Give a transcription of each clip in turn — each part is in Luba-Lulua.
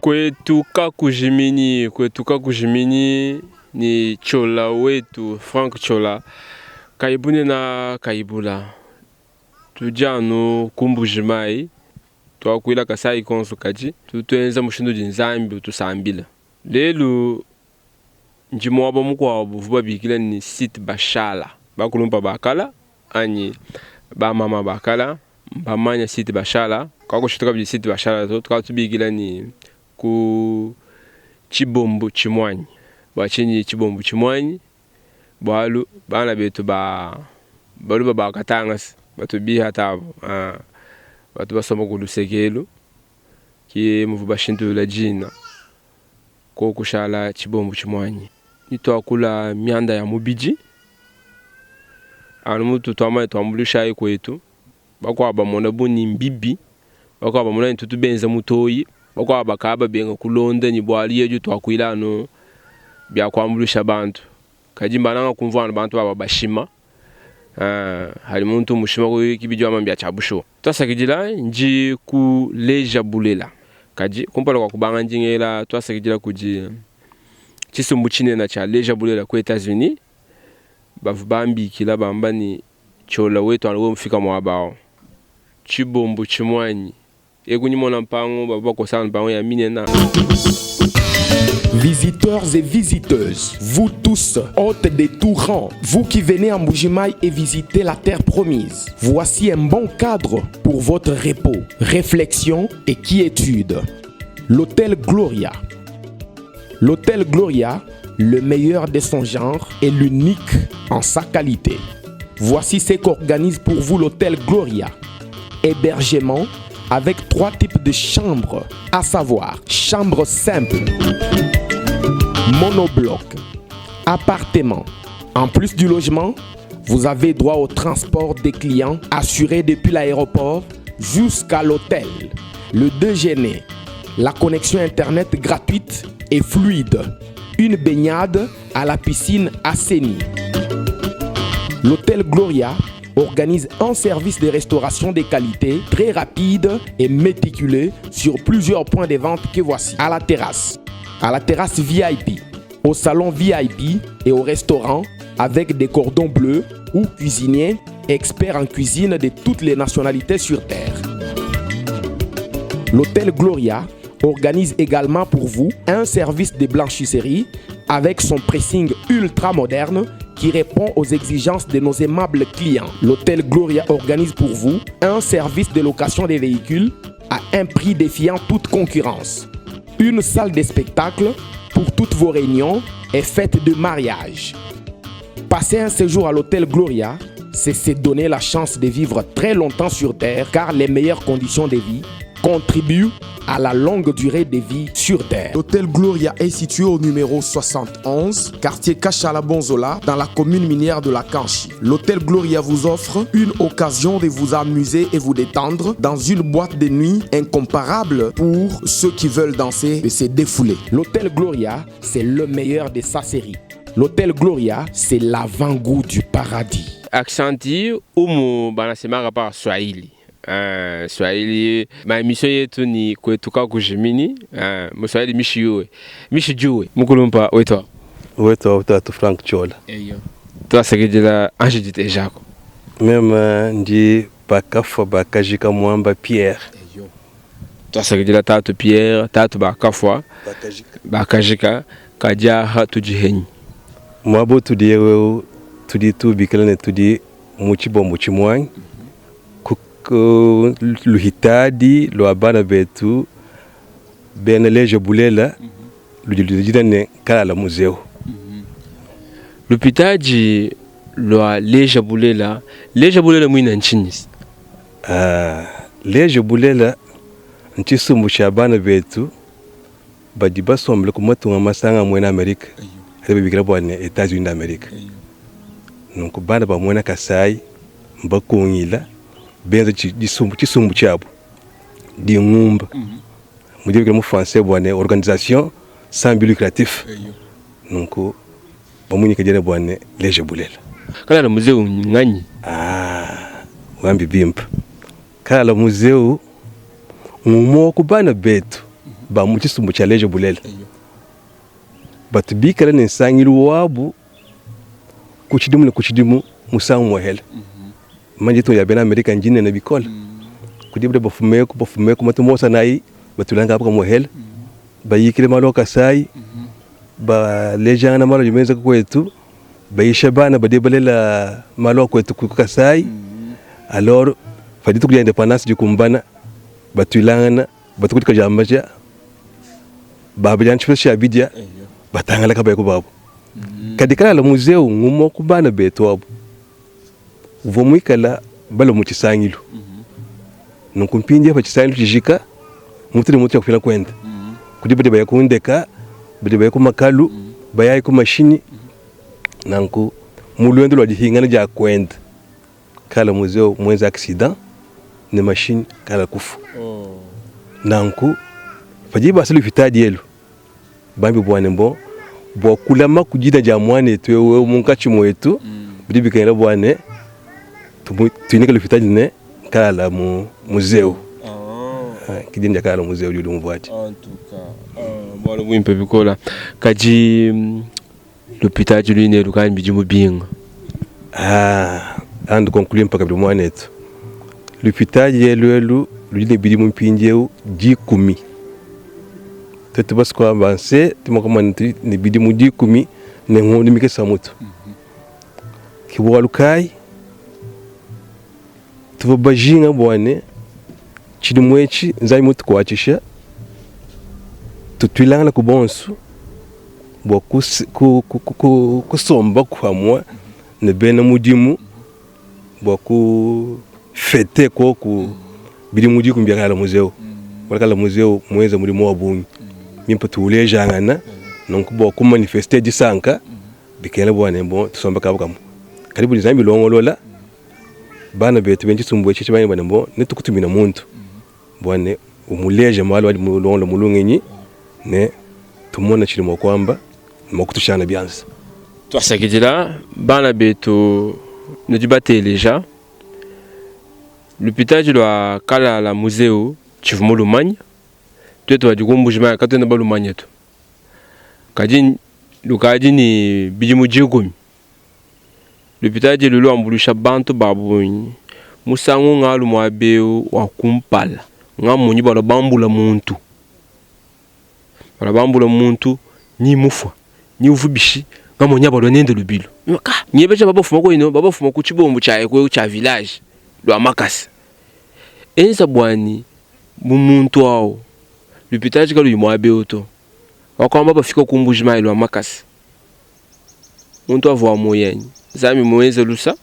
Kwetu kakujiminyi, kwetu kakujiminyi ni Ciola wetu Franck Ciola kayibunena kayibula. Tudi anu ku Mbuji-Mayi, tuakuila Kasayi konso kadi tudi tuenza mushindu udi Nzambi utusambila. Lelu ndi muaba mukuabu uvua babikila ne site Bashala. Bakulumpa ba kala anyi ba mama ba kala mbamanya site Bashala. Kakushitu kabidi site Bashala to, tukadi tubikila ne ku Tshibombu Tshimuanyi. Bua tshinyi Tshibombu Tshimuanyi? Bualu bana betu ba baluba ba Katanga batu bihata abu, batu basomba ku luseke elu, ke muvua bashintulula dina ko kushala Tshibombu Tshimuanyi. Ni tuakula mianda ya mubidi anu mutu tuamba ne tuambuluishayi kuetu, bakuabu bamona bu ni mbibi, bakuabu bamona ne tutu benza mutoyi, bakuabu bakaya babenga kulonda ne bualu yetu tuakuila anu bia kuambuluisha bantu. Kadi mbananga kumvua anu bantu baba bashima. Hadi muntu umushima ku kibidi wamba mbia tshia bushuwa. Tuasakidila ndi kuleja bulela. Kadi kumpala kua kubanga ndi ngela tuasakidila kudi tshisumbu tshinena tshia Leja Bulela ku Etats-Unis. Bavua bambikila bamba ne, Ciola wetu anu wewe mufika muaba au. Tshibombu tshimuanyi. Eku ndi mona mpangu bavua bakosa anu mpangu ya minena. Visiteurs et visiteuses, vous tous, hôtes de tout rang, vous qui venez en Mbuji-Mayi et visitez la terre promise, voici un bon cadre pour votre repos, réflexion et quiétude. L'hôtel Gloria. L'hôtel Gloria, le meilleur de son genre et l'unique en sa qualité. Voici ce qu'organise pour vous l'hôtel Gloria. Hébergement avec 3 types de chambres, à savoir chambre simple, monobloc, appartement. En plus du logement, vous avez droit au transport des clients assuré depuis l'aéroport jusqu'à l'hôtel, le déjeuner, la connexion internet gratuite et fluide, une baignade à la piscine assainie. L'hôtel Gloria organise un service de restauration de qualité très rapide et méticuleux sur plusieurs points de vente que voici. À la terrasse, à la terrasse VIP, au salon VIP et au restaurant avec des cordons bleus ou cuisiniers experts en cuisine de toutes les nationalités sur Terre. L'hôtel Gloria organise également pour vous un service de blanchisserie avec son pressing ultra moderne qui répond aux exigences de nos aimables clients. L'hôtel Gloria organise pour vous un service de location des véhicules à un prix défiant toute concurrence. Une salle de spectacle pour toutes vos réunions et fêtes de mariage. Passer un séjour à l'hôtel Gloria, c'est se donner la chance de vivre très longtemps sur Terre, car les meilleures conditions de vie contribuent à la longue durée de vie sur Terre. L'hôtel Gloria est situé au numéro 71, quartier Kachala-Bonzola, dans la commune minière de la Kanchi. L'hôtel Gloria vous offre une occasion de vous amuser et vous détendre dans une boîte de nuit incomparable pour ceux qui veulent danser et se défouler. L'hôtel Gloria, c'est le meilleur de sa série. L'hôtel Gloria, c'est l'avant-goût du paradis. Aksanti umu banasemaka pa Swahili. Swahili ma emission yetu ni kwetu ka kujimini mu Swahili mishiyue mishijue mukulumpa wetu wetu utatu Frank Ciola. Eyo twasakidila Ange Ditejako. Meme ndi bakafwa bakajika mwamba Pierre. Eyo twasakidila tatu Pierre tatu bakafwa bakajika, bakajika kajaha tujihenyi. Mwabo tudi yewe tudi tubikila ne tudi mu tshibombo tshimuanyi ku luhitadi lua bana betu bena leje bulela ludi ludida ne kalala muzeu. Lupitaji lua leje bulela, leje bulela mwina nchini. Leje bulela ntshisumbu tshia bana betu badi basombele ku matunga masanga mwena Amerika, adi babikila bua ne Etats-Unis d'Amerique. Nunku bana ba mwena Kasai mbakungila benza tshisumbu tshiabu dingumba mudi babikila mu français bua ne organisation sans but lucratif. Nunku bamunyika diena bua ne leje bulela. Kalala muzeu nganyi? Wambi bimpe. Kalala muzeu ngumwe wa ku bana betu. ba mu tshisumbu tshia Leja Bulela batu bikale ne nsangilu wabu ku tshidimu ne ku tshidimu musangu muhele. Manya ditunga dia bena Amerika ndinene bikole, kudi badi bafumeku bafumeku matu monso anayi batulanga apa kamuhele bayikile malu a Kasai balejangana malu adi menzeka kuetu bayisha bana badi balela malu a kuetu ku Kasai alors pa dituku dia independance dikumbana batuilangana batukutika diamba dia babadiana tshipesa tshia bidia batangalaka baya ku babu kadi kalala muzeu ngumue ku bana betu abu uvua muikala balua mu tshisangilu. Nunku mpindieu pa tshisangilu tshijika, muntu ne muntu yakufila kuende. Kudi badi baya ku ndeka, badi baya ku makalu, bayayi ku mashinyi. Nanku mu luendu lua dihingana dia kuende, kala muzeu muenze accident ne mashinyi kala kufu. Nanku padi basa lupitadi elu Bambi bua ne, Bon, bua kulama ku dina dia muanetu eu eu munkatshi muetu, bidi bikengela bua ne tuinyike lupitadi ne Kalala mu muzeu. Ke dina dia Kalala muzeu diudi umvua adi. Bualu buimpe bikola. Kadi lupitadi luine elu kadi bidimu binga? Ah, andi conclure mpaka bidi muanetu. Lupitadi elu elu ludi ne bidimu mpindieu dikumi. Tuetu basue kuamba nse tudi mua kumanya ne ne bidimu dikumi ne ngondo mikese mutu. Ke bualu kayi tuvua bajinga bua ne tshidimu etshi Nzambi mutukuatshisha tutuilangana ku bonso bua kusomba pamue ne bena mudimu bua ku fete koku bidimu dikumi bia kalala muzeu bualu kalala muzeu muenza mudimu wa bungi mimpe tuulejangana nunku bua ku manifester disanka bikengela bua ne bon tusombe kaba kamue kadi budi Nzambi ulongolola bana betu bena tshisumbu etshi tshimanye bua ne bon netukutumina muntu bua ne umuleje malu adi mulongolola mu lungenyi ne tumone tshidi mua kuamba ne mua kutushana bianza. Tuasakidila bana betu nudi bateleja lupitadi lua Kalala Muzeu tshivua mulumanya tuetu badi ku Mbuji Mayi katuena balumanya to kadi lukadi ne bidimu dikumi lupitadi elu luambuluisha bantu ba bungi musangu ngalu muaba eu wa kumpala ngamonyi balua bambula muntu Balua bambula muntu ni mufua ni uvua bishi ngamonya balua nende lubilu ka ngebeja babafuma ku ino babafuma ku tshibombu tshia eku tshia village lua makasa enza buani bu muntu au lupitadi kaluyi muaba eu to wakuamba bafika ku mbuji mayi lua makasa muntu avua muyenyi Nzambi muenze lusa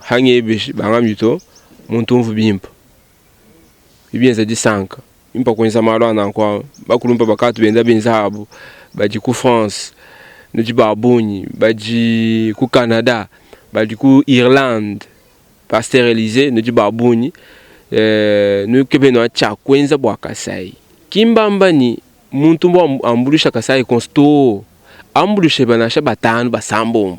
hangebeji bangambi to muntu umvu bimpe bienza disanka Bimpa kuenza malu a nanku au. Bakulumpa bakatu benda benza abu badi ku France, nudi ba bungi badi ku Canada, badi ku Irlande, Pasteur Elysee nudi ba bungi eh, nukebe nua tshia kuenza bua Kasai. Ki mbamba ni muntu mbu ambuluisha Kasai konso to, ambuluishe nansha batanu basambombo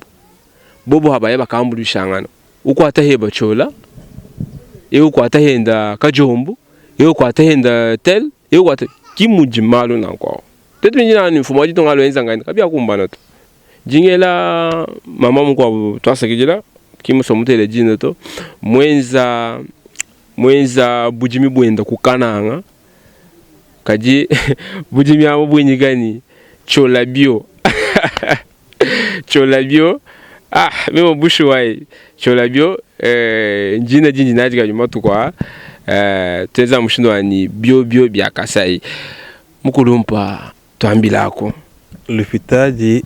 bobo habaya bakambuluishangana. Ukuata heba tshiola, eu ukuata henda kadiombo. Yeye ukuata henda tel, yeye ukuata ki mudi malu nanku awu. Tuetu bindi nani mfumu wa ditunga alua enza ngani kabiakumbana to. Dingela mama mukuabu tuasakidila ki musua mutele dina to muenza muenza budimi buenda ku Kananga kadi budimi abu buinyika ni Tshiola bio Tshiola bio ah meme bushuwa Tshiola bio eh, ndina dindi nadi kadi matuku a eh, tuenza mushindu wani bio bio bia Kasai mukulumpa tuambilaku. Lupitadi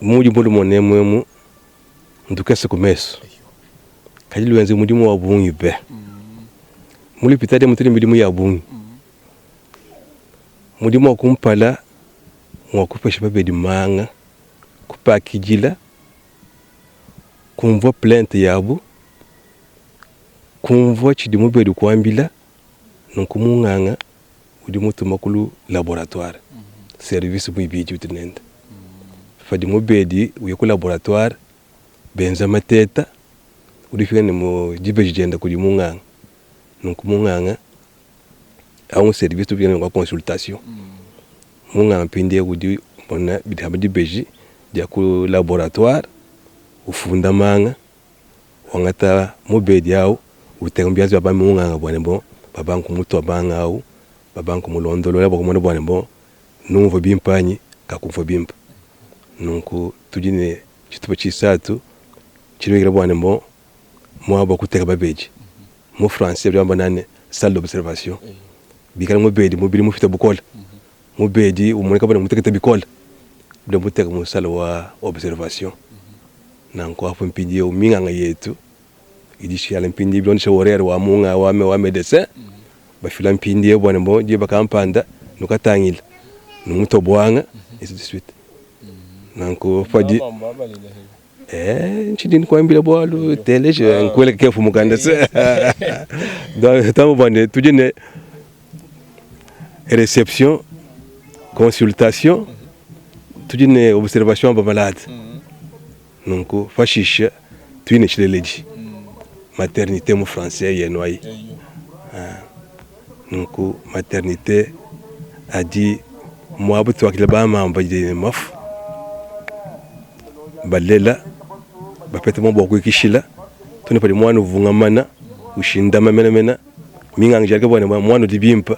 mudi mulumone emu ndukese ku mesu kadi luenze mudimu wa bungi be. Mu lupitadi emu tudi midimu ya bungi. Mudimu wa kumpala ngua kupesha babedi manga, kupakidila, kumvua plainte yabu, kumvua tshidi mubedi ukuambila, nunku munganga udi mutuma ku laboratoire, service muibidi utudi nende. Padi mubedi uya ku laboratoire benza mateta, udi ufika ne dibeji diende kudi munganga, nunku munganga. Au service tubikila ne wa consultation. Munganga mpindieu udi umona bidi pa dibeji dia ku laboratoire, ufunda manga, wangata mubedi au uteka mu bianza bia ba munganga bua ne bon babanga kumutua manga au, babanga kumulondolola bua kumona bua ne bon numvua bimpe anyi kakumvua bimpe. Nunku tudi ne tshitupa tshisatu tshilekela bua ne bon muaba wa kuteka babedi, mu français badi bamba ne salle d'observation. Bikala mubedi mubidi mupite bukole, mubedi umueneka bu ne mutekete bikole, badi bamuteka mu salle wa observation. Nanku apu mpindieu minganga yetu idi ishala mpindieu bilondeshe horaire wa munga wa medecin, bafila mpindieu bua ne bon diba kampanda nukatangila numutua buanga ainsi de suite. Nanku padi Eh, ntshidi nkuambila bualu teleje nkuele kefu mukanda se donc tango bande tudi ne reception consultation tudi ne observation ba malade nunku pashishe tudi ne tshileledi maternité mu français yenu ayi ah. Nunku maternite adi muaba utuakidila ba mamu badi ne mafu, balela, bapeta muaba wa kuikishila too ne padi muana uvungamana, ushindama menamena. Minganga ijadika bua ne, muana udi bimpe,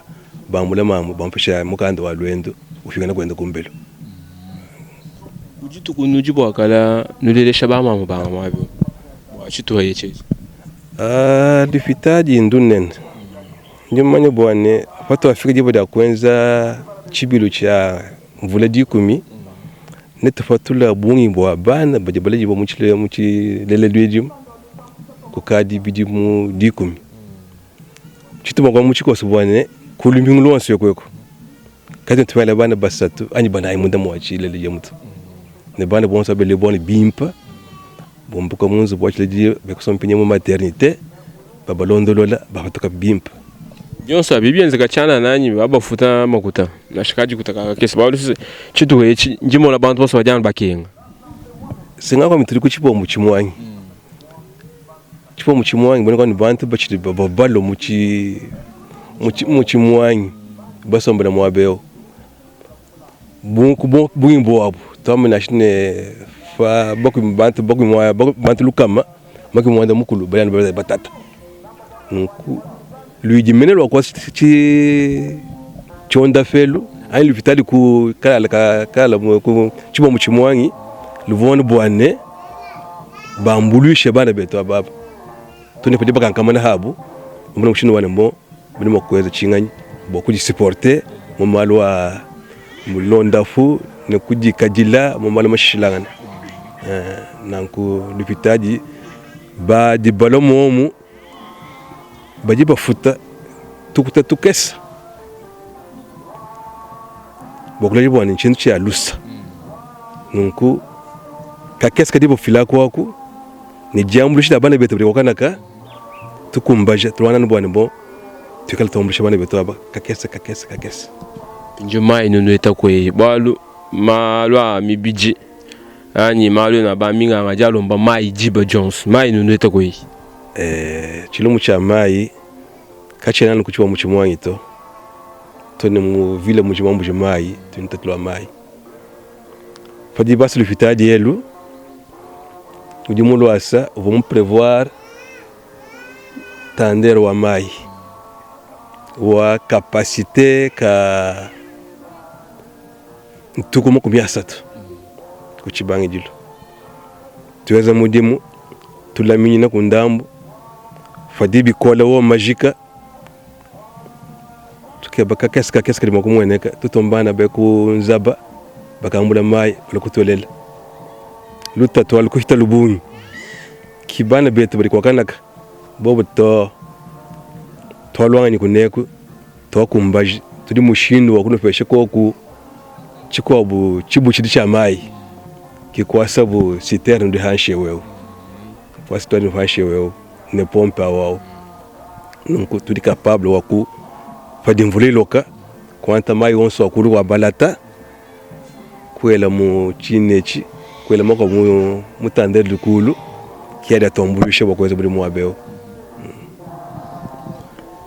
bambula mamu bamupesha mukanda wa luendu, upingana kuende kumbelu. Ku dituku nudi bua kala nulelesha ba mamu banga muaba eu bua tshituha etshi etshi. Dipita ndinene. Ndi mumanye bua ne, patuafika diba dia kuenza tshibilu tshia mvula dikumi, netupatule bungi bua bana badi baledibua mu tshilelelu edi kukadi bidimu dikumi. Tshituma kuamba mu tshikoso bua ne, ku lumingu luonso eku eku katuena tupangila bana basatu anyi banayi munda mua tshileledi emu to, ne bana bonso baledibua ne bimpe. Bumbuka mu nzubu wa tshiledi bakusompinya mu maternite, babalondolola bapatuka bimpe. Bionso abi bienzeka tshianana anyi babafuta makuta nansha kadikuta kakese bualu tshituha etshi ndi mona bantu bonso badi anu bakenga. Singakwami tuli ku tshipombo tshimuangi, tshipombo tshimuangi boneka ne bantu batshidi balua mu mu tshimuangi basombela muaba eu. Bungi buabu tuambe nansha ne pa bantu bantu lukama makumi muanda mukulu badi anu batata. Nunku luidi mene lua kuasa tshiondapelu anyi lupitadi ku kalala kalala ku tshibombo tshimuangi luvua anu bua ne bambuluishe bana betu aba too ne padi bakankamana abu bamona mushindu wa ne bon badi mua kuenza tshinganyi bua kudisuporter mu malu a londapu ne kudikadila mu malu mashilangane. Nanku lupitadi badi balua muomu badi bafuta tukuta tukese bua kuleja bua ne ntshintu tshia lusa. Nunku kakese kadi bafila kuaku ne diambuluisha dia bana betu badi kuakanaka tukumbaja tuluangana anu bua ne bon tuikale tuambuluisha bana betu aba kakese kakese kakese. Njo mayi nunueta kueyi bualu malu a mibidi anyi malu ena ba minganga adi alomba mayi diba dionso mayi nunueta kueyi. Eh, tshilumbu tshia mayi katshiena anu ku tshibambu tshimuangi to to ne mu ville mudi Mbuji mayi tudi ne lutatu lua mayi padi basi lupitadi elu udi muluasa uvua mu prevoir tandere wa mayi wa capacite ka ntuku makumi asatu ku tshibangidilu tuenza mudimu tulaminyina ku ndambu padi bikola wo majika tukeba kakese kakese kadi mua kumueneka tutomba bana be ku nzaba bakambula mayi balua kutuelela lutatu alu kuhita lubungi ki bana betu badi kuakanaka bobu to tualuanganyi kuneku tuakumbaji tudi mushindu wa kunupesha koku tshikuabu tshibutshidi tshia mayi kikuasabu citerne udi hanshi ewu kuasa hanshi ewu ne pompe awu nunku tudi capable wa ku padi mvula iloka kuanta mayi onso a kulu kua balata kuela mu tshina etshi kuela makuabu mu mutanda kulu ki adi atuambuluisha bua kuenza mudimu muaba eu.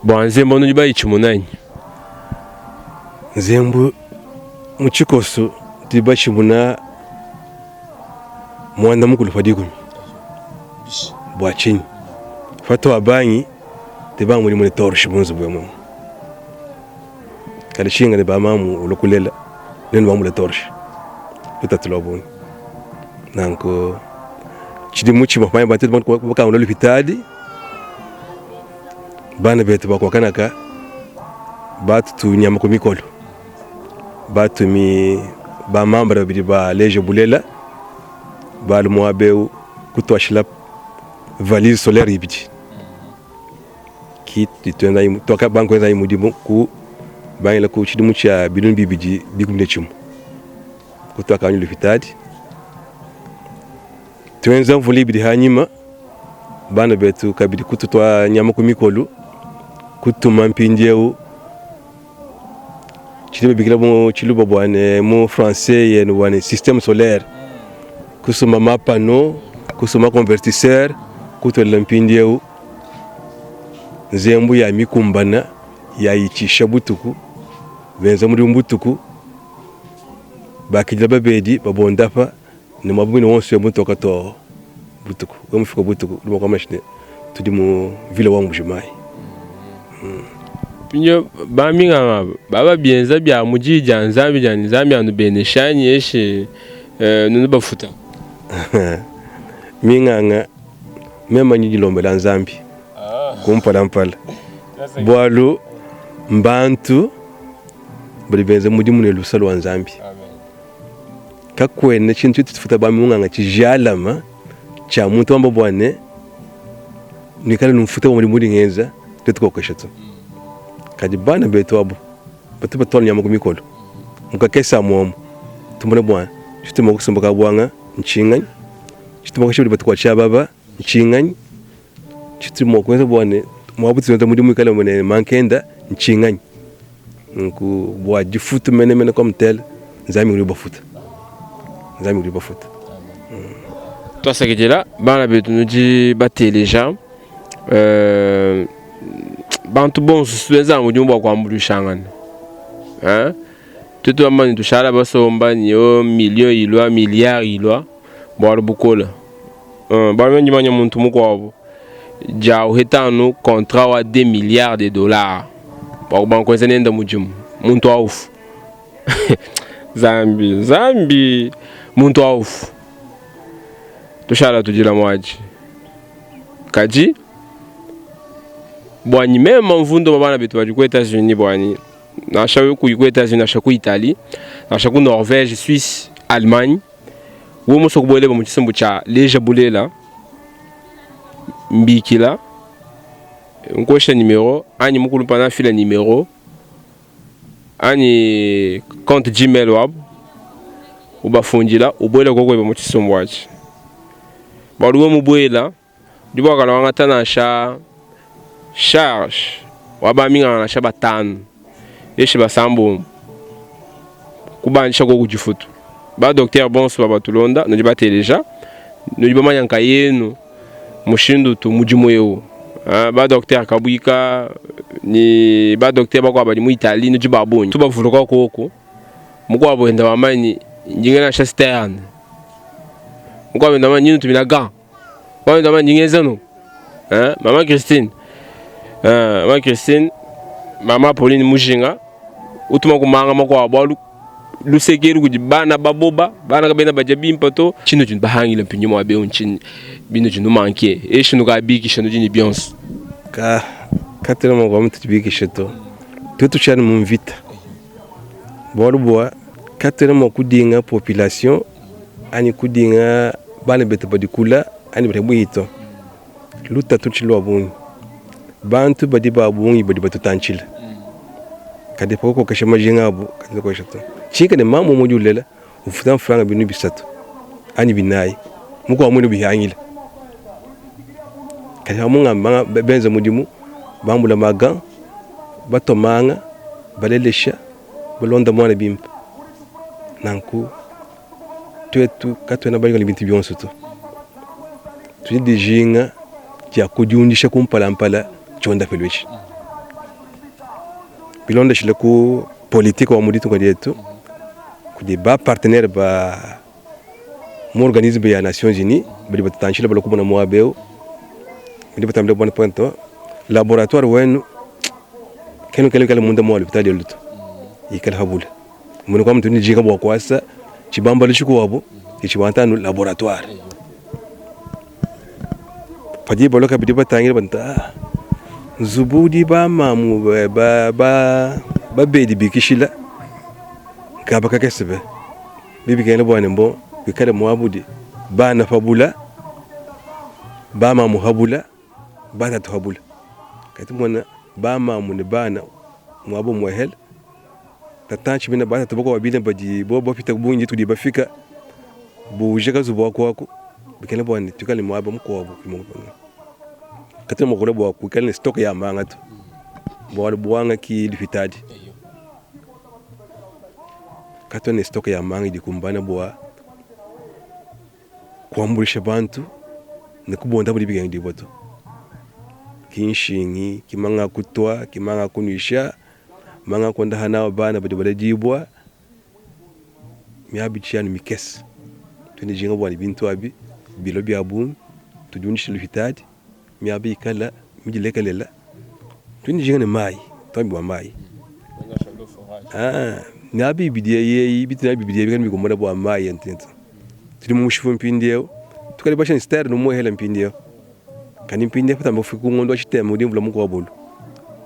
Bua nzembo nudi bayitshimuna anyi? Nzembu mu tshikoso tudi batshimuna muanda mukulu pa dikumi. Bua tshinyi? Patuabangi tebanga mudimu ne torche mu nzubu emu. Kadi shinga ne ba mamu ulua kulela nenu bambula torche lutatu lua bungi. Nanku tshidimu tshimue pamanya bantu bakangula lupitadi bana betu ba kuakanaka batutu nyama ku mikolo batumi ba membre babidi ba leje bulela balu muaba eu kutuashila valise solaire ibidi ki tuakabanga kuenza mudimu ku bangila ku tshidimu tshia binunu bibidi dikumi ne tshimue kutuakanyi lupitadi tuenza mvula ibidi hanyima bana betu kabidi kututua nyama ku mikolu kutuma mpindieu tshidi babikila mu tshiluba bua ne mu français yenu bua ne système solaire kusuma mapano kusuma convertisseur kutuelela mpindieu nzembu ya mikumbana yayitshisha butuku benza mudimu butuku bakidila babedi babondapa ne muaba muine wonso ya mutoka too butuku we mufika butuku udi mua kuamba ne tudi mu ville wa Mbuji-Mayi. Mpindieu baminganga baba bienza bia mu diyi dia Nzambi dia Nzambi anubenesha anyi eshi nunu bafuta? Minganga mema ndi dilombela Nzambi kumpala mpala bualu mbantu badi benza mudimu ne lusa lua Nzambi. Kakuena tshintu tshitu tshifuta ba munganga tshijalama tshia muntu wamba bua ne nuikale numfuta bua mudimu undi ngenza tuetu kokesha to. Kadi bana betu abu batu batuala nyama ku mikolo mu kakese amu amu tumone bua tshitu mua kusumba ka buanga ntshinganyi, tshitu mua kushibidi batukuatshisha baba ntshinganyi, tshitu mua kuenza bua ne muabu tuenza mudimu wikale ne mankenda ntshinganyi. Nunku bua difutu menemene comme tel, Nzambi udi ubafuta, Nzambi udi ubafuta. Tuasakidila bana betu nudi bateleja bantu bonso tuenza mudimu bua kuambuluishangana hein? Tuetu bamanye tushala basomba niyo million ilua milliard ilua bualu bukola bualu ndi manya muntu mukuabu dia uheta anu contrat wa 2 milliards de dollars bua kubanga kuenza nende mudimu muntu aufu Nzambi Nzambi muntu aufu tushala tudila muadi kadi buanyi meme mvundu wa bana betu badi ku Etats-Unis buanyi nansha ku Etats-Unis nansha ku Italie nansha ku Norvège Suisse Allemagne wewe musue kubuela mu tshisumbu tshia leja bulela mbikila nkuesha numero anyi mukulu mpana afila numero anyi compte gmail wabu ubafundila ubuela kokueba mu tshisumbu atshi bualu wewe mubuela udi bua kala wangata nansha charge wa baminganga nansha batanu eshi basambombo kubandisha koku difutu ba docteur bonso babatulonda nudi bateleja nudi bamanya nkayenu mushindu utu mudimu eu ba docteur Kabuika ni ba docteur bakuabu badi mu Italie nudi ba bungi tubavuluka koku mukuabu wenda wamba ni ndi ngena nansha sterne mukuabu wenda wamba ni nutumina gant mukuabu wenda wamba ndi ngenza nu mama Christine mama Christine mama Pauline Mujinga utuma kumanga makuabu bualu luseke elu kudi bana baboba bana kabena badia bimpe to tshintu tshintu bahangile mpindieu muaba eu ntshinyi bintu tshintu manke eshi nukabikisha nudi ne bionso ka katuena mua kuamba tutubikishe to tuetu tshiani mu mvita bualu bua katuena mua kudinga population anyi kudinga bana betu badi kula anyi badi buihi to lutatu lutshidi lua bungi bantu badi ba bungi badi batutantshila kadi pa kukokesha majinga abu katuena to tshinka ne mamu umue udi ulela ufuta mfranga binunu bisatu anyi binayi mukuabu muine ubihangila kadi pa benza mudimu bambula magan batua manga balelesha balonda muana bimpe nanku tuetu katuena bajinga ne bintu bionso to tudi dijinga dia kudiundisha kumpalampala tshiondapelu etshi bilondeshile ku. Politike wa mu ditunga dietu kudi ba partenaire ba mu organisme ya Nations Unies badi batutantshila balua kumona muaba eu, badi batambila bua point laboratoire wenu kenu kale kale munda mua lupitadi elu to ikale habule mune kwa mtu nijika bua kuasa tshibambalu tshikuabu tshibantanu laboratoire padi balua kabidi batangila banta ah, nzubu udi bamamu ba, ba, babedi bikishila nkaba kakese be bibikengela bua ne mbo bikale muabudi bana pabula bamamu habula batatu habula kati mona bamamu ne bana muabo muehele tatantshi bina batatu bako babine badi bo bapita bungi tudi bafika buuje kazubu aku aku bikale bua ne tuikale muaba mukuabu katuena mua kula bua kuikala ne stock ya manga to bualu buanga ki lupitadi katuena ne stock ya manga idi kumbana bua kuambuluisha bantu ne kubonda budi bikengedibua to ki nshingi ki manga a kutua ki manga a kunuisha manga a kuondaha nawu bana badi baledibua miaba itshidi anu mikese tudi dijinga bua ne bintu abi bilua bia bungi tudiundishe lupitadi miaba ikala midilekelela tudi dijinga ne mayi tuambi bua mayi ah, miaba ibidi eyi bitu nabi bibidi ebi kadi bikumbana bua mayi ntintu tudi mu mushipu mpindieu tukadi basha ne stade numuehela mpindieu kadi mpindieu patamba kufika ku ngondo wa tshitema udi mvula mukuabulu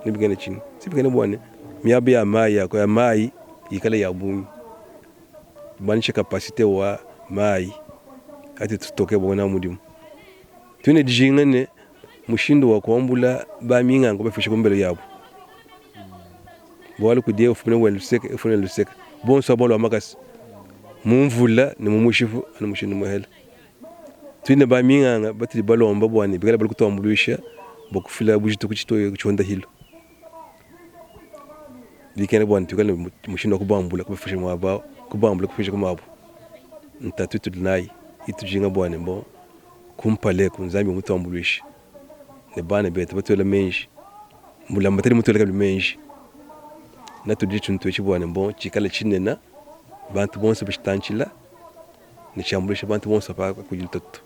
nebikene tshinyi sibikene bua ne miaba ya mayi ya mayi ikale ya bungi tubandishe kapasite wa mayi ati tutoke bua mudimu tudi ne dijinga ne mushindu wa kuambula ba minganga bafisha kumbelu yabu bualu kudiye ufumina wenda luseke ufumina luseke bonso abo lwa makasa mu mvula ne mu mushipu anu mushindu muhela tudi ne ba minganga batudi balomba bua ne bikale bali kutuambuluisha bua kufila bujitu ku tshiondahilu bikene bua ne tuikale ne mushindu wa kubambula kubafisha muaba kubambula kubafisha ku mabu ntatu itudi nayi itujinga bua ne bon kumpala eku Nzambi mutuambuluishe ne bana betu batuela meji mbulamatadi mutuele kabidi meji natudi tshintu etshi bua ne bon tshikale tshinene bantu bonso bashitantshila ne tshiambuluisha bantu bonso pa kudi lutatu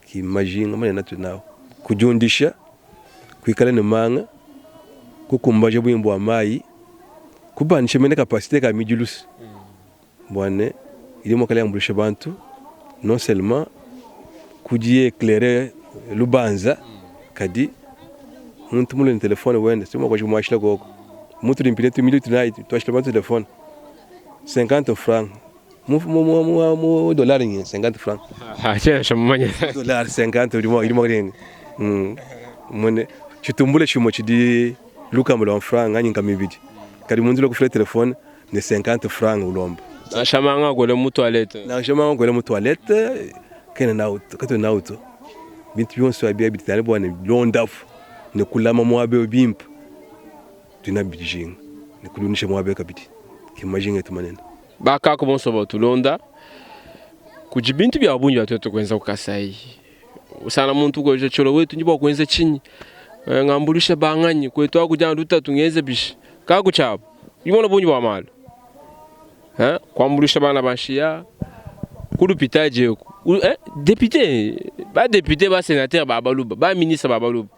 ki majinga manene atudi nawu kudiundisha kuikala ne manga kukumbaja bungi bua mayi kubandisha mene kapasite ka midilusi bua ne idi mua kala yambuluisha bantu non seulement kudi eclairer lubanza kadi muntu mulue ne telefone wende si mua muashila koko muntu udi mpine tumili tunayi tuashila bantu telefone 50 francs mu mu mu mu dollar ngi 50 francs Ah, tshiena mumanye dollar 50 udi mua udi mua kulenga mone tshitumbule tshimue tshidi lukama lua franc anyi nkama ibidi kadi muntu ule kufila telefone ne 50 francs ulomba nansha manga akwele mu toilette nansha manga akwele mu toilette kena nawu katu nawu to bintu bionso abi bitane bua ne londafu ne kulama muaba eu bimpe tuna bijinga ne kulundisha muaba eu kabidi ke majinga etu manene bakako bonso batulonda kudi bintu bia bungi bia tuetu kuenza ku Kasai usana muntu kueja tsholo wetu ndi bua kuenza tshinyi eh, ngambuluisha banganyi kwetu akudia lutatu ngenze bishi kaku tshiabu imona bungi bua malu eh, kuambuluisha bana banshiya kulupitaji eku eh, député ba député ba sénateur ba baluba ba ministre ba baluba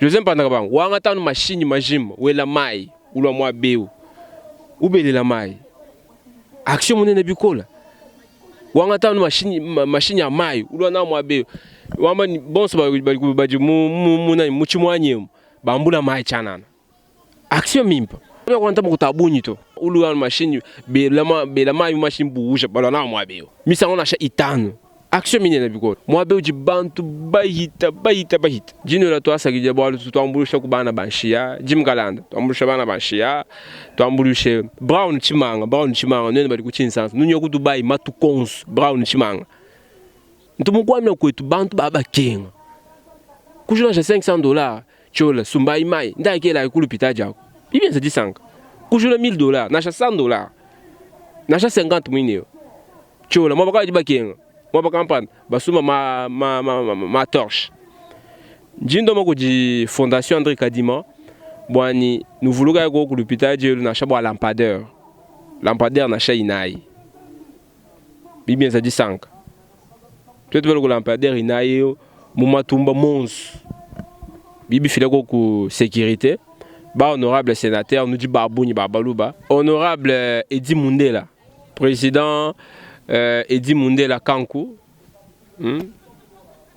José Mpanda Kabangu wangata anu mashinyi majima wela mai ulwa mwa beu ubelela mai action munene bikola wangata anu mashinyi mashinyi ya mai ulwa na mwa beu wamba bonso badi mu mu mu mu tshimwanyi bambula mai chanana action mimpa kwanta mukutabunyi to ulu anu mashinyi bela bela mai mashinyi buusha balwa na mwa beu misango nasha itano action minene bikola mwa udi bantu bahita bahita bahita jino twasakidila bualu tuambuluisha ku bana banshiya jim kalanda tuambuluisha bana banshiya tuambuluishe brown chimanga brown chimanga nene bali ku Tshinsansa nunya ku Dubai matukonso brown chimanga ntumukwamina kwetu bantu babakenga kujula 500 dollars tchola sumba imai ndakela ikulupita jako bibienza disanka kujula 1000 dollars nasha 100 dollars nasha 50 mwineo tchola mwabaka bakenga mwaba kampani basuma ma, ma, ma, ma, ma torche njindoma kudi fondation André Kadima. Bwani nuvuluka ko kulupita jelu nasha bwa lampadaire. Lampadaire nasha inayi. Bibienza disanka. Twetu balo lampadaire inayi mu matumba monsu. Bibi fila ko ku sécurité. Ba honorable sénateur nous dit babunyi babaluba. Honorable Eddy Mundela, président Eddy Mundela Kanku.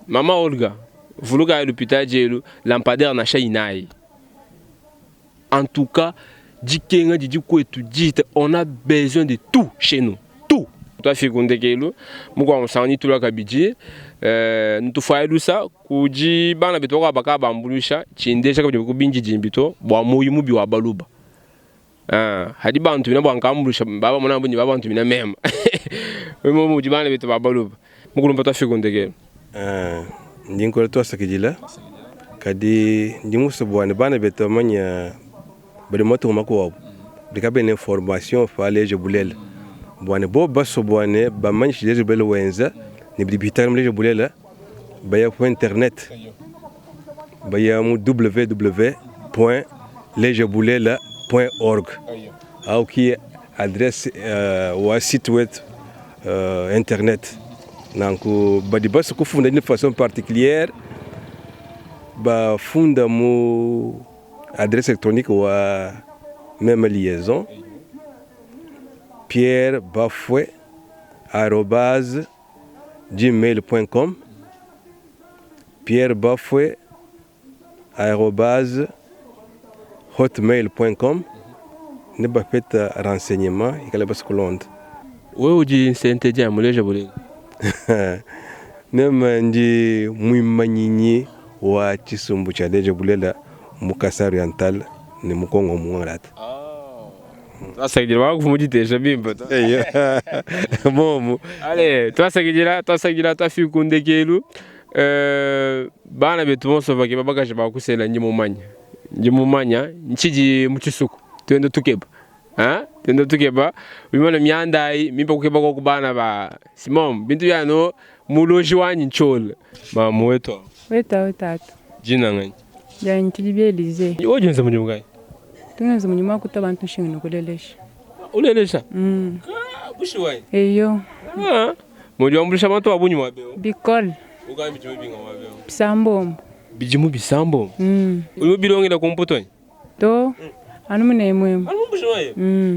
Mama Olga, vuluka l'hôpital jelu lampadaire nasha inayi. En tout cas, dikenga didi kwetu dite, on a besoin de tout chez nous. Tout. Twafika ndekelu, mukwa musani tula kabidi, ntufailusa kuji bana betu kwa baka bambulusha, chindesha kabidi kubinji jimbito, bwa muyi mubi wa baluba. Hadi bantu bina bwa nkambulusha, baba mwana bunyi baba bantu bina mema. Wemo muji bana betu ba baluba. Mukulumba twafika ndekelu. Ndinkola twasakidila. Kadi ndimuso bwana bana betu manya bali moto makwa. Bikabe ne formation fa leje bulela. Bwana bo baso bwana ba manyi leje bulela wenza ne bibitara leje bulela baya ku internet. Baya mu www.lejebulela.org. Au ki adresse wa site web internet. Nanku badi baso kufunda d'une façon particulière ba funda mu adresse électronique wa même liaison pierre bafoué arobase gmail point com, pierre bafoué arobase hotmail point com, ne ba feta renseignement ikale bas kulonde. Wewe uji sente ja muleja bule. Nema ndi mwimanyinyi wa chisumbu cha leja bulela mukasa oriental ni mukongo muangalata. Twasakidila bakufumujitesha bimba. Momo. Ale, twasakidila twafika ndekelu. Bana betu bonso bake babakaje bakusela ndi mumanya. Ndi mumanya nchiji muchisuku. Twende tukeba. Ha? Twende tukeba. Wimana myandai mimba kukeba kwa kubana ba Simon bintu yano muloji wanyi nchola. Mamu wetu. Wetu tatu. Jina ngani? Ya nchiji Elize. Ojenza munyumu gai? Tungenza munyumu akuta bantu nshinga nokulelesha. Ulelesha? Bushi wai. Eyo. Mojo ambulisha bantu abunyu mabeo. Bikol. Ugambi bijimu binga mabeo. Bisambombo. Bijimu bisambombo. Uyu bilongela kumputoni? To. Anu mune mwemu. Anu mbushi wai.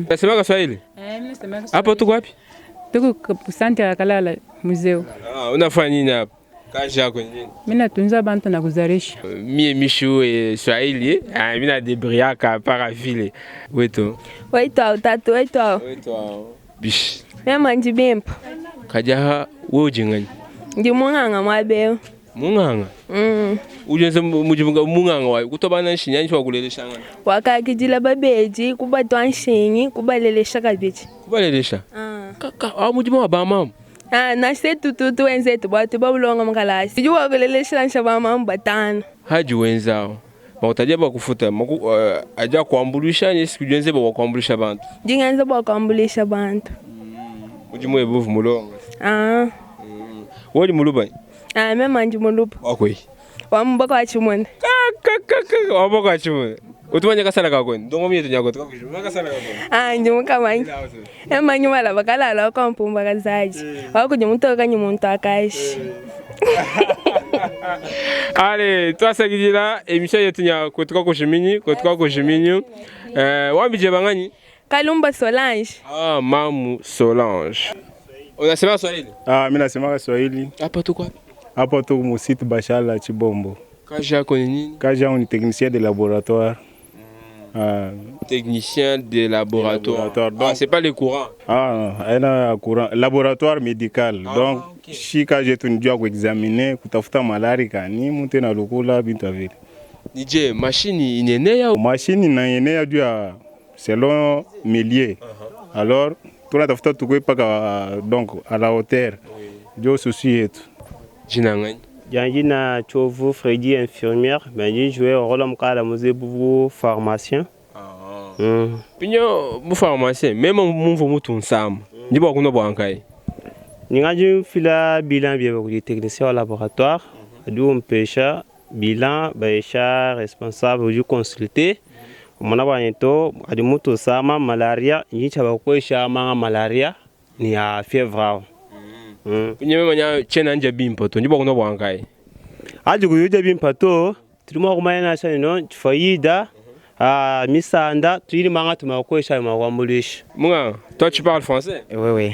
Nasema Kiswahili? Mimi nasema Kiswahili. Hapo tuko wapi? Tuko ku ya Kalala muzeo. Unafanya nini hapa? Kazi yako ni nini? Mimi natunza bantu na kuzarisha. Mie mishu Swahili, mimi na debriaka para vile. Wetu. Wetu au tatu, wetu au. Wetu au. Bish. Mimi manji bimpa. Kaja wewe ujingani? Ndi munganga mwabeo. Munganga? Ujenze mujibunga munganga wapi? Kutobana nshinya nshi wakulelesha ngani? Wakakijila babeji kubatwa nshinyi kubalelesha kabiji. Kubalelesha? Kaka, au mujibu wa mama. Na se tutu wenzetu batu babulonga mkalasi. Sijui wakulelesha nsha ba mama batano. Haji wenzao. Bakutaja bakufuta, aja kuambulisha ni siku jenze ba kuambulisha bantu. Jingenze ba kuambulisha bantu. Mujimu ebuvu mulonga. Wodi muluba? Mimi manji muluba. Wakwe. Wa mbaka wa chimone. Ka wa mbaka wa chimone. Utumanya kasala kakwe. Ndongo mietu nyako tukakushuma kasala kakwe. Ndi mukamanyi. Emanyi wala bakalala kwa mpumba kazaji. Wakuja mutoka nyi muntu akashi. Ale, twasakidila emission yetu nya kutoka kushimini, kutoka kushimini. Wambije bangani? Kalumba Solange. Mamu Solange. Unasema Swahili? Mimi nasema Swahili. Hapa tuko wapi? Hapa tuko musitu Bashala Chibombo. Kazi yako ni nini? Kazi yangu ni technicien de laboratoire. Technicien de laboratoire. Laboratoire. Donc, c'est pas le courant. Non, haina courant. Laboratoire médical. Donc, okay. Shi kazi yetu ni jua kuexaminer, kutafuta malari kani, mtu na lukula bintu vile. Ni je, machine inenea? Machine inaenea juu ya selon milieu. Alors, tunatafuta tukue paka donc à la hauteur. Ndio souci yetu. Jina ngani? Jina Chovu Freddy, infirmière, mais j'ai joué au rôle de muzebu pharmacien. Pinyo mu pharmacien, même mumvo mutu nsam. Ndibo kuno bwankai. Ningaji fila bilan bien beaucoup technicien au laboratoire, du mpesha bilan baisha responsable du consulter. Umona bua ne to adi mutu usama malaria nji tshia bakuesha manga malaria ni a fievre awu. Nyeme manya tshiena ndya bimpe to, ndi bua kunua bua nkayi. Adi kuyudia bimpe to, tudi mua kumanya nansha ne no faida a misanda tudi ne manga atu mua kuesha mua kuambuluisha. Munganga, toi tu parles français? Oui, oui.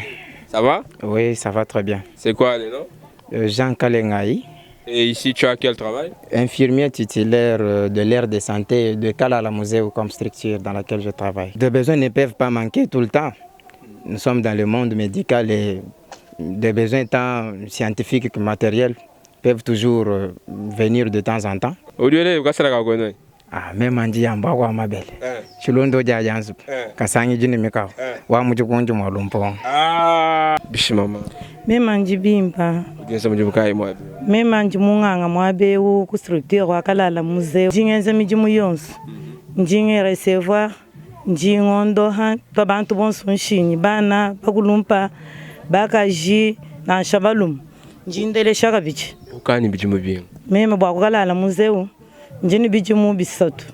Ça va? Oui, ça va très bien. C'est quoi le nom? Jean Kalengaï. Et ici, tu as quel travail? Infirmier titulaire de l'aire de santé de Kalala Museo comme structure dans laquelle je travaille. Des besoins ne peuvent pas manquer tout le temps. Nous sommes dans le monde médical et des besoins tant scientifiques que matériels peuvent toujours venir de temps en temps. Udiele ukasalaka kwene? Ah, mema ndi yamba kwa mabele. Chilondo ja janzu. Kasangi jini mikao. Wa mujikunju mwa lumpo. Ah, bishi mama. Mema ndi bimpa. Udienza mujibukai mwabe. Mema ndi mung'anga mwabe ku structure wa Kalala Museo. Ndingenza midimu yonso. Ndinge recevoir, ndingondoha twa bantu bonso nshinyi bana bakulumpa bakaji nansha balume. Ndindelesha kabidi. Ukani bidimu binga. Mema bwa kukalala museu ndini bidimu bisatu.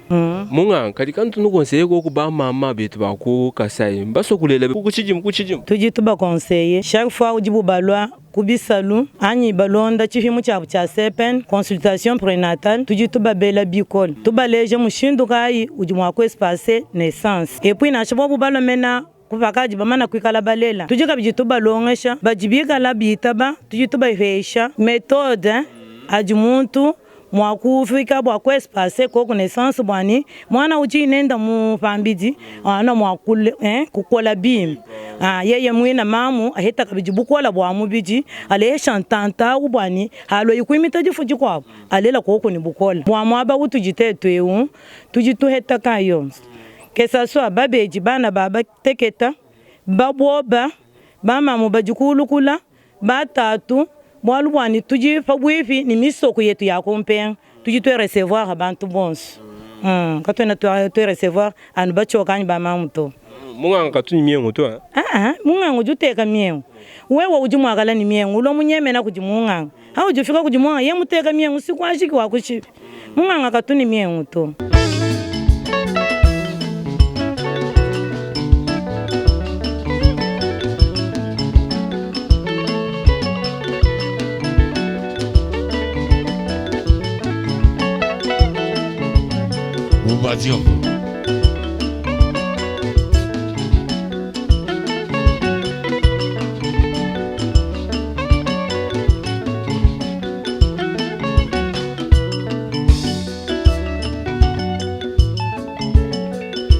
Mung'anga kadi kantu nukonseye ko ba mama betu ba ku Kasai mbasokulela ku chidimu ku chidimu. Tudi tubakonseye chaque fois udi bubalwa kubisalu anyi balonda tshihimu tshiabu tshia CPN consultation prénatale tudi tubabela bikole tubaleja mushindu kayi udi mua kuespace naissance et puis nansha bobu balomena kupakadi bamana kuikala balela tudi kabidi tubalongesha badi bikala bitaba tudi tubahesha méthode adi muntu mua kufika bua kuespace koku naissance bwani mwana udi nenda mu pambidi ana mua kule kukola bimpe. Yeye mwina mamu aheta kabidi bukola bua mubidi alesha ntanta ubwani halo ikuimita difu dikuabu alela koku ni bukola bua muaba utudi tetu eu tudi tuheta kayo kesaswa babeji bana baba teketa baboba bamamu badikulukula batatu bwalu bwani tudi pabwipi ni misoko yetu ya kumpenga tudi twe recevoir abantu bonso. Katwena twe recevoir anu bachokanyi ba mamu to. Mung'anga katuni miengo to. Ah, mung'anga udi uteka miengo. Wewe udi mwakala ni miengo ulo munyemena kudi mung'anga. Ha udi ufika kudi mung'anga ye muteka miengo siku ashiki wa kushipi. Mung'anga katuni miengo to. Ubadio.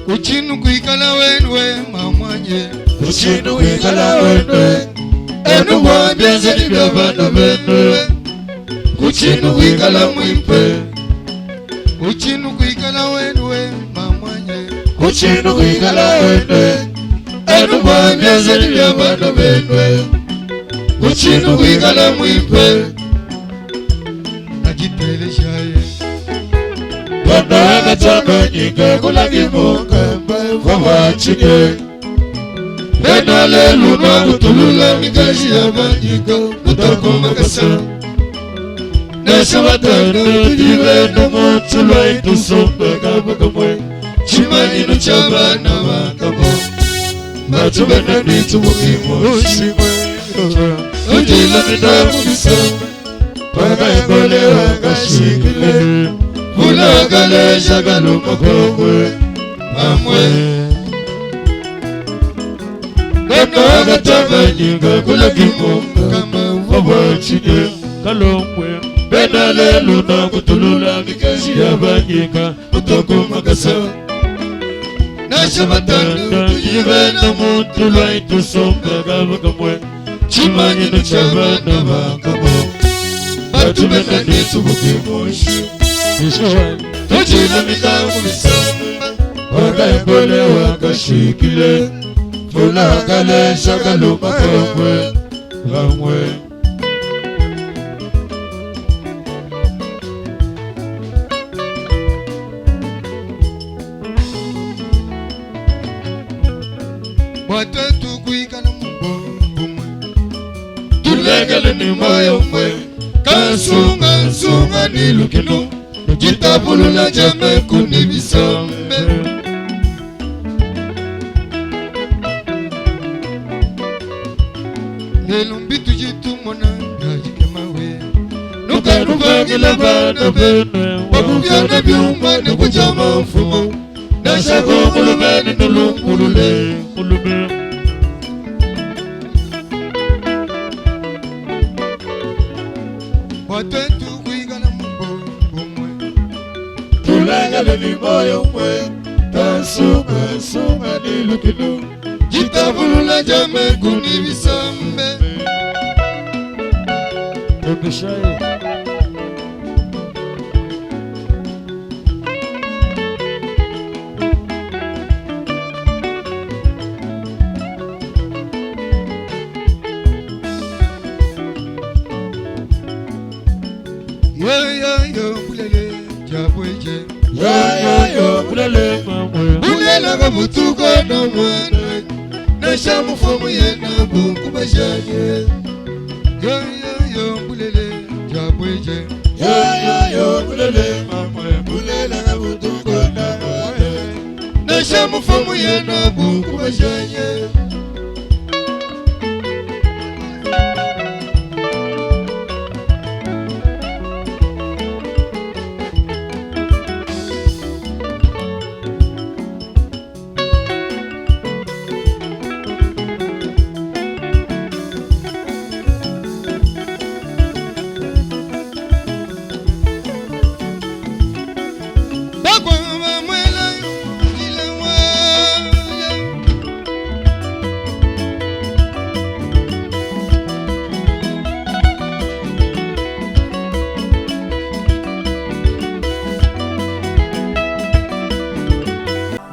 Kuchinu kuikala wenwe mamwanye. Kuchinu kuikala wenwe enu mwambianze bya bana benwe. Kuchinu kuikala mwimpe. Kuchinu kuikala wenwe mamwanye. Kuchinu kuikala wenwe enu mwambianze bya bana benwe. Kuchinu kuikala mwimpe. Najiteleshaye. Bana katanganyika kulakimuka vavachike. Bena lelu na kutulula mikaji ya banyika kutakumakasa. Nesha batano tujibe no mutsulwa itusumbe kabakamwe. Chimanyinu cha bana bakamo. Batubena nitumukimu ushimwe. Ujila minamukisa. Bakaekole wakashikile. Vulakale shakalumakongwe. Amwe. Bena katanganyika kulakimuka vavachike. Kalongwe. Bena lelu na kutulula mikaji ya banyika kutakumakasa. Nasha batano tujibe na muntu lwaitusumba kabakamwe. Chimanyinu cha bana bakamo. Batubena nitumukimushi. Tujila mitangu misamba. Wakaekole wakashikile. Fulakale shakaluma kamwe. Kamwe. Watatu kuikana mubomwe. Tulekele ni moyo mwe. Kasunga nsunga ni lukino. Jitapulula jame kuni bisambe. Lelu mbitudi tumona bia dikema we. Nukanupangila bana benu bakupiana biuma ne kujama mfumu nansha ku mulume ne nulumbulule mulume. Bua tuetu kuikala mu bumue tulengele ne muoyo umue tansunga sunga ne lukinu ditapulula dia meku ne bisambe.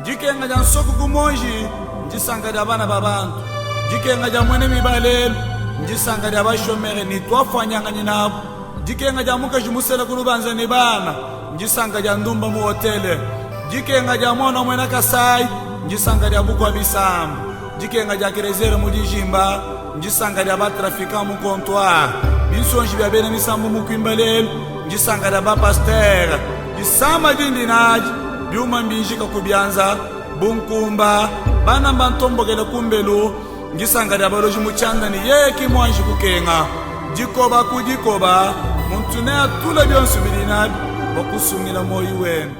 Dikenga dia nsoku ku monji ndisanka dia bana ba bantu. Dikenga dia muena miba lelu ndisanka dia bashomere ne tuafuanyanganyi nabu. Dikenga dia mukaji musela ku lubanza ne bana ndisanka dia ndumba mu hotele. Dikenga dia muana muena Kasai ndisanka dia bukua bisamba. Dikenga dia Kerezere mu dijimba ndisanka dia batrafiquant mu comptoir. Binsonji bia bena misambu mu kuimba lelu ndisanka dia bapastere. Disama dindi nadi biuma mbinjika ku bianza bunkumba bana mbantombokele kumbelu ndisanka dia baloji mu tshianda ne yeye ki muanji kukenga. Dikoba ku dikoba muntu ne atula bionso bidi nabi bua kusungila muoyo wende.